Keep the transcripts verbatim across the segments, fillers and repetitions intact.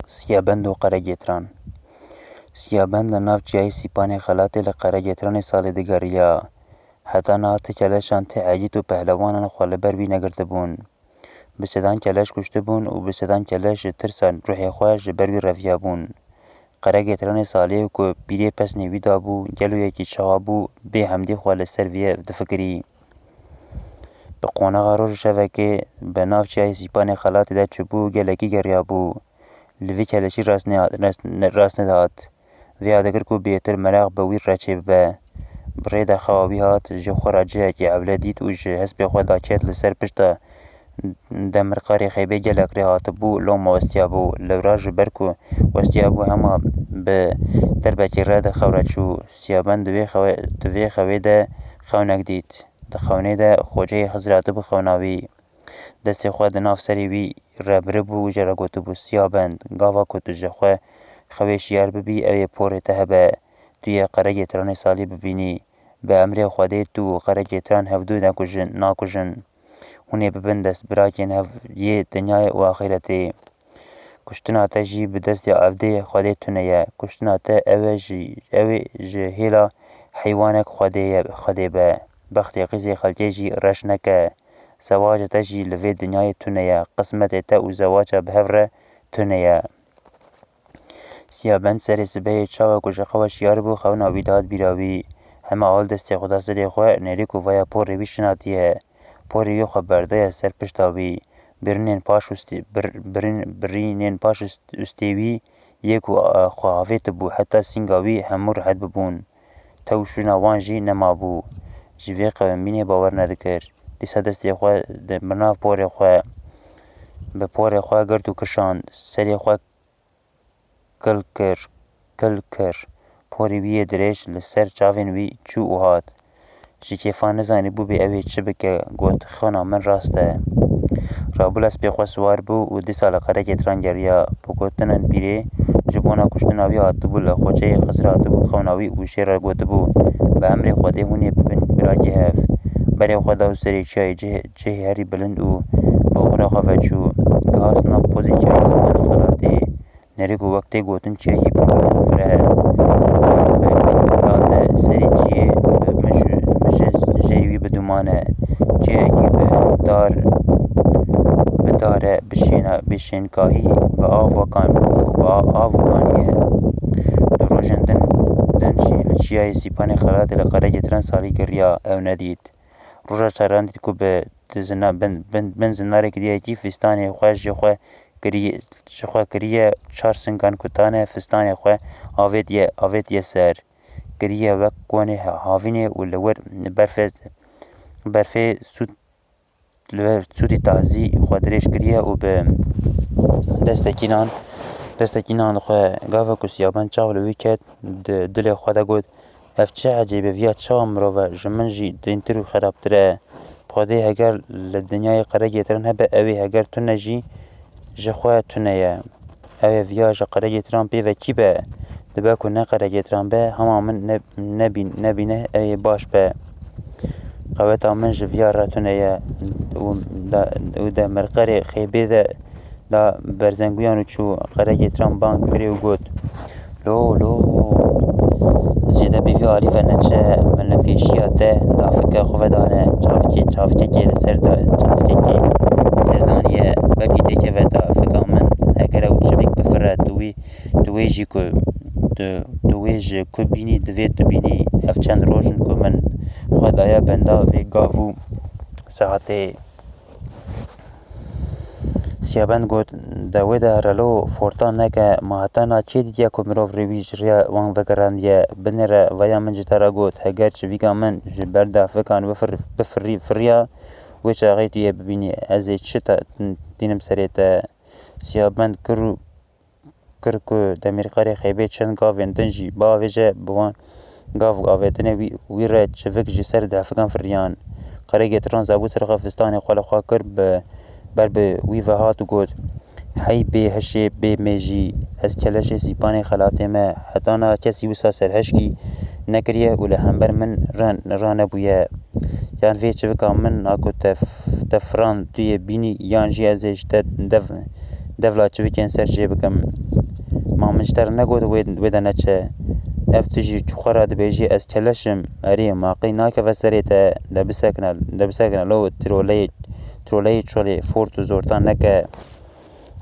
Siyabend û Qeregêtran. Siyabend li nav çiyayê Sîpanê Xelatê li Qeregêtranê salê digeriya. Heta niha ti keleşan, ti egît û pehlewanan xwe li ber wî negirtibûn. Bi sedan keleş kuştibûn û bi sedan keleş ji tirsa ruhê xwe ji ber wî reviyabûn. Qeregêtranê salê ku pîrê pesnê wî dabû, gelo yekî çawa bû, bê hemdî xwe li ser vê difikirî. Bi qonaxa roj û şevekê bi nav çiyayê Sîpanê Xelatê de çûbû, gelekî geriyabû. Li vî keleşî rast nêhat, rast ne-, rast nedihat. Vêya dikir ku bêtir meraq bi wî re çêbibe. Bi rê de xewa wî hat, ji xwe re cihekî ewle dît û ji hespê xwe daket li ser pişta demirqarê xeybê gelek rê hatibû, loma westiyabû. Lewra ji ber ku westiyabû hema bi derbekê re di xew re çû. Siyabend di vê xewe-, di vê xewê de xewnek dît. Di xewnê de xoceyê Xizir hatibû xewna wî. Destê xwe di nav serê wî re biribû û jê re gotibû, Siyabend, gava ku tu ji xwe xewê şiyar bibî, ew ê porê te hebe. Tu yê Qeregêtranê salî bibînî. Bi emrê Xwedê tu û Qeregêtran hevdû nekujin, nakujin. Hûn ê bibin destbirakên hev yê dinyayê û axîretê. Kuştina te jî bi destê evdê Xwedê tune ye. Kuştina te ew e jî, ew ê ji hêla heywanek Xwedê ye, Xwedê be. Bextê qîzê xelkê jî reş neke. Zewaca te jî li vê dinyayê tune ye. Qismetê te û zewaca bi hev re tune ye. Siyabend serê sibehê çawa ku ji xewa şiyar bû, xewna wî dihat bîra wî. Hema awil destê xwe da serê xwe, nêrî ku vaya porê wî şinatiye. Porê wî xwe berdaye ser pişta wî. Birînên paş û stê-, bir-, birîn-, birînên paş û st-, û stê wî yê ku, a, xwe avêtibû, heta sînga wî hemû rihet bibûn. Tewşûna wan jî nemabû. Ji vê qewimînê bawer nedikir. Dîsa destê xwe di nav porê xwe, bi porê xwe girt û kişand. Serê xwe kil kir, kil kir. Porê wî yê dirêj li ser çavên wî çû û hat. Ji kêfa nizanîbû bê ew ê çi bike, got, Xewna min rast e. Rabû li hespê xwe siwar bû û dîsa li Qeregêtran geriya. Bi gotinên pîrê ji bona kuştina wî hatibû li xoceyê Xizir hatibû xewna wî û jê re gotibû, Bi emrê Xwedê hûn ê bibin birakê hev. Berê xwe da û serê çiyayê cih-, cihê herî bilind û bi oxira xwe ve çû. Gihast nav pozê çiyayê Sîpanê Xelatê. Nêrî ku wek tê gotin çiyekî pir fireh e. Bi gîr û late serê çiyê bi mij-, mijê jêrî wî bi dûman e. Çiyekî bi dar, bi dar e, bi şêna-, bi şênkahî, bi av wakan, bi a-, av û kanî ye. Du rojên din, din jî li çiyayê Sîpanê Xelatê li Qeregêtran salî geriya, ew nedît. Roja çaran dît ku bi di zina-, bin, bin, bin zinarê kiriyekî fîstanê xwe ji xwe kiriye, ji xwe kiriye çar singan kutane, fîstanê xwe avêtiye, avêtiye ser. Kiriye wek konê ha-, havînê û li wir berfê, berfê sût, li wir sûtî tazî xwe dirêj kiriye û bi destekî nan, destekî nan xwe gava ku Siyabend çav li wî ket, di dilê xwe de got, Ev çi ecêb e, viya çawa mirov e, ji min jî dîntir û xerabtir e. Xwedê heger li dinyayê Qeregêtran hebe, ew ê heger tune jî ji xwe tune ye. Ew ê viya ji Qeregêtran pê ve kî be? Dibe ku ne Qeregêtran be, hema min ne-, nebîn-, nebîne, ew ê baş be. Qeweta min ji viya re tune ye û de, û de mirqerê xêbê de da berzenguyan û çû Qeregêtran bang kirê û got, Lo, lo, zêde bi vî alî ve neçe, min li pêşiya te dafika xwe vedane, çavkê, çavkekê li ser da-, çavkekê li ser daniye, belkî têkeve dafika min, heger ew çivik bifire, tu wî, tu wê jî ku, tu, tu wê ji ku bînî, divê tu bînî, ev çend roj in ku min xwe daye benda vê gav û saetê. Siyabend got, De wê de relo fortan neke, ma heta na kê dîtiye ku mirov rê wî ji rêya wan vegerandiye? Binêre veya min ji te re got, heger çivîka min ji ber dafikan bifir-, bifirî-, firiya, wê çaxê tu yê bibînî, ez ê çi te-, tînim serê te? Siyabend kir û kir ku demîrqerê xeybê çend gavên din jî biavêje, bi wan gav avêtinê wî, wî re çivik ji ser dafikan firiyan. Qeregêtran zabû ser xwe fîstanê xwe li xwe kir, bi ber bi wî ve hat û got, Hey bê hişê, bê mêjî, ez keleşê Sîpanê Xelatê me, heta niha kesî wisa serhişkî nekiriye û li hember min re-, ranebûye. Yan vê çivika min a ku te f-, te firan tu yê bînî, yan jî ez ê ji te dev-, devla çivikên ser jê bikim. Ma min ji te re negot wê, wê de neçe? Ev tu jî ji xwe re dibêjî ez keleş im? Erê, ma qey nakeve serê te? De bisekine, de bisekine lo troleyê, troleyê çolê fort û zortan neke.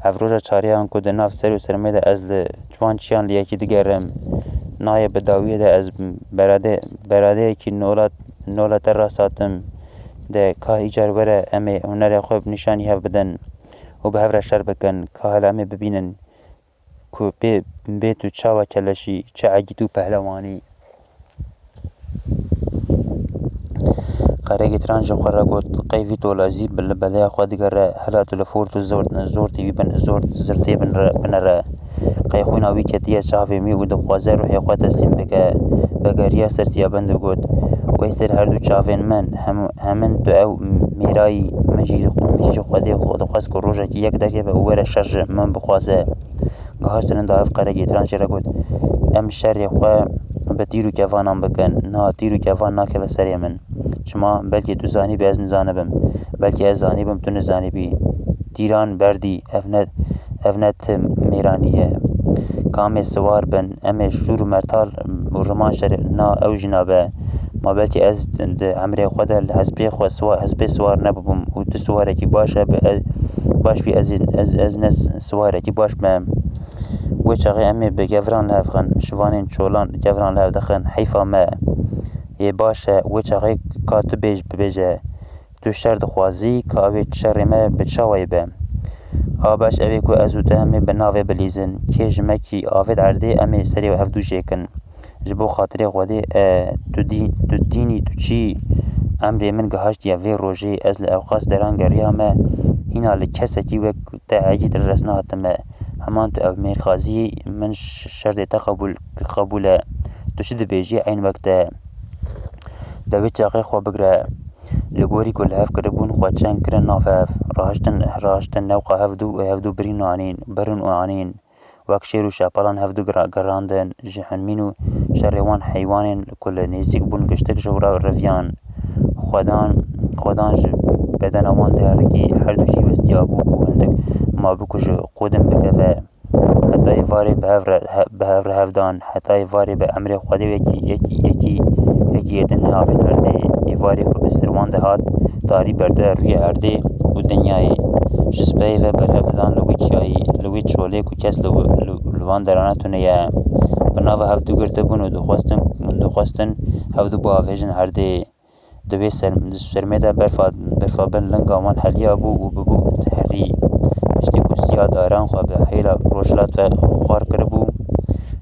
Ev roja çariyan ku di nav ser û sermê de ez li ciwan çiyan li yekî digerim. Nayê bi dawiyê de ez berade-, beradeyekî nola, nola te rast hatim. De ka îcar were em ê hunerê xwe bi nîşanî hev bidin û bi hev re şer bikin. Ka hele em ê bibînin ku bê, bê tu çawa keleşî, çi egît û pehlewanî. Qeregî Tiran ji xwe re got, qey vî tolajî bi li beleya xwe digere, hela tu li fort û zort, zort wî bin, zort zirtê bin re, binere. Qey xwîna wî ketiye çavê wî û dixwaze ruhê xwe teslîm bike. Vegeriya ser Siyabend û got, wê ser her du çavên min, hem, hemin tu ew mêrayî, min jî, min jî ji Xwedê xwe dixwest ku rojekî yek derkeve û were şer ji min bixwaze. Gihiştin da ev Qeregî Tiran jê re got, em şerê xwe bi tîr û kevanan bikin. Niha tîr û kevan nakeve serê min. Çima? Belkî tu zanîbî ez nizanibim. Belkî ez zanîbim tu nizanîbî. Tîran berdî, ev ne, ev ne ti mêranî ye. Ka em ê siwar bin, em ê şûr û mertal û riman şerê, na ew jî nabe. Ma belkî ez di, di emrê xwe de li hespê xwe siwa-, hespê siwar nebûbûm û tu siwarekî baş e, bi e-, baş bî ez, ez, ez ne siwarekî baş me. Wê çaxê em ê bi gevran li hev xin, şivanên çolan gevran li hev dixin, heyfa me. Yê baş e, wê çaxê ka tu bêj-, bibêje, tu şer dixwazî, ka ew ê şerê me bi çawa yê be? A baş ew ê ku ez û tu em ê bi navê bilîzin, kê ji me kî avêt erdê em ê serê hev du jêkin. Ji bo xatirê Xwedê, e, tu dî-, tu dînî, tu çî? Emrê min gihaştiye vê rojê, ez li ewqas deran geriyame, hîna li kesekî wek te egît li dest nehatime. Heman tu ew mêrxaziyê min ş-, şerdê te qebûl, qebûl e. Tu çi dibêjî eyn wek te? De wê çaxê xwe bigire. Li gorî ku li hev kiribûn, xwe çend kirin nav hev. Rahiştin, rahiştin newqa hevdû û hevdû birîn û anîn, birin û anîn. Wek şêr û şepalan hevdu gira-, gerandin, ji hunmîn û şerê wan heywanên ku li nêzîk bûn giştik ji wira riviyan. Xwedan, xwedan ji bedena wan diherikî, her du jî westiyabû û hindik mabû ku ji qûdin bikeve. Heta êvarê bi hev re, he-, bi hev re hevdan, heta êvarê bi emrê Xwedê wekî yekî, yekî, yekî yê din neavêt erdê. Êvarê ku bi ser wan dihat, tarî berde rûyê erdê û dinyayê. Ji sibehê ve berhev didan li wî çiyayî, li wî çolê ku kes li, li, li wan derana tune ye. Bi nava hevdu girtibûn û dixwestin, dixwestin hevdu biavêjin erdê. Di wê ser-, di sermê de berfa, berfa bin linga wan heliyabû û bibû herî. Piştî ku siya daran xwe bi hêla rojhilat ve xwar kiribû,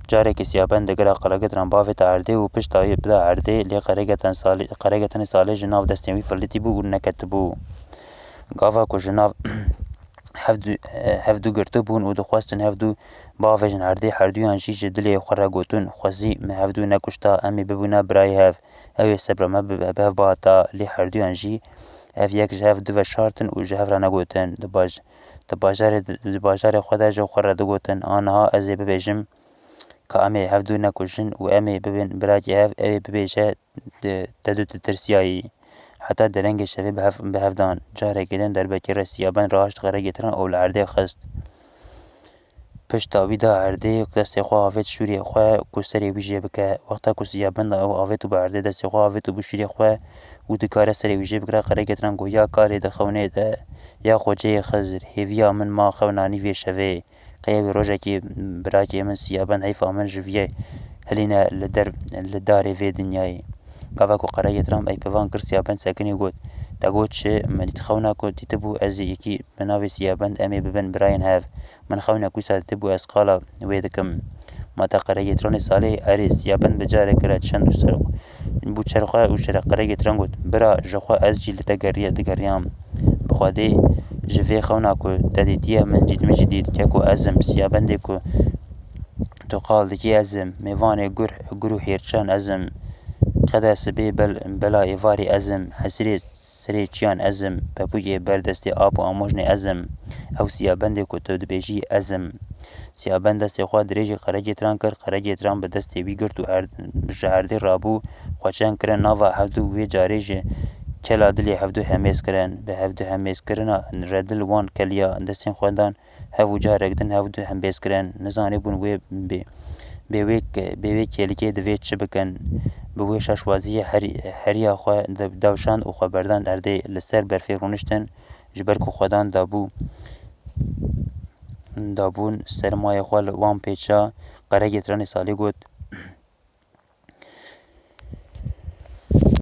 carekê Siyabend digera Qeregetan bavêta erdê û pişta wê bida erdê, lê Qeregetan Salê, Qeregetanê Salê ji nav destên wî firlitîbû û neketibû. Gava ku ji nav hevdu, hevdu girtibûn û dixwestin hevdu bavêjin erdê, herduyan jî ji dilê xwe re gotin, xwezî me hevdu nekuşta, em ê bibûna birayê hev. Ew ê sebra me bi, bi hev bihata, lê herduyan jî ev yek ji hev du veşartin û ji hev re negotin. Di baj-, di bajarê, di bajarê xwe de ji xwe re digotin, aniha ez ê bibêjim ka em ê hevdu nekujin û em ê bibin birakê hev, ew ê bibêje, te du ditirsiyayî. Heta derengê şevê bi hev, bi hev dan. Carekê din derbekê re Siyabend rahişt Qeregetan û li erdê xist. Pişta wî da erdê, destê xwe avêt şûrê xwe ku serê wî jê bike. Wexta ku Siyabend ew avêt û bi erdê destê xwe avêt û bi şûrê xwe û dikare serê wî jê bikire, Qeregetan got, ya karê di xewnê de, ya xoceyê Xizir, hêviya min ma xewna nîvê şevê. Qey ew ê rojekê birakê min Siyabend heyfa min ji viyê hilîne li der, li darê vê dinyayê. Gava ku Qeregetan ey pivan kir, Siyabend sekinî got, te got çi? Min dît xewna ku dîtibû ez ê yekî bi navê Siyabend em ê bibin birayên hev. Min xewnek wisa dîtibû, ez qala wê dikim. Ma te Qeregetanê Salê? Erê, Siyabend bi careke re çend û ser bû çer xwe û şere Qeregetan got, bira, ji xwe ez jî li te geriya, digeriyam. Bi Xwedê ji vê xewna ku te dîtiye min jî, min jî dît. Keko ez im, Siyabendê ku tu qal dikî ez im, mêvanê gur, gur û hêrçan ez im. Qede sibê bel, bela êvarê ez im, hesirê serê çiyan ez im, pepûkê ber destê ap û amojnê ez im. Ew Siyabendê ku tu dibêjî ez im. Siyabend destê xwe dirêjî Qeregetan kir, Qeregetan bi destê wî girt û her, ji erdê rabû, xwe çend kirin nava hevdu wê carê ji kela dilê hevdu hemêz kirin. Bi hevdu hemêzkirina re dil wan keliya destên xwe dan hev û carek din hevdu hembêz kirin. Nizanîbûn wê bê, bê wê, bê wê kêlikê divê çi bikin. Bi wê şaşwaziyê her-, heriya xwe de-, davşand û xwe berdan erdê. Li ser berfê rûniştin, ji ber ku xwedan dabû, dabûn sermayê xwe li wan pêça qeregê Tiranê Salî got,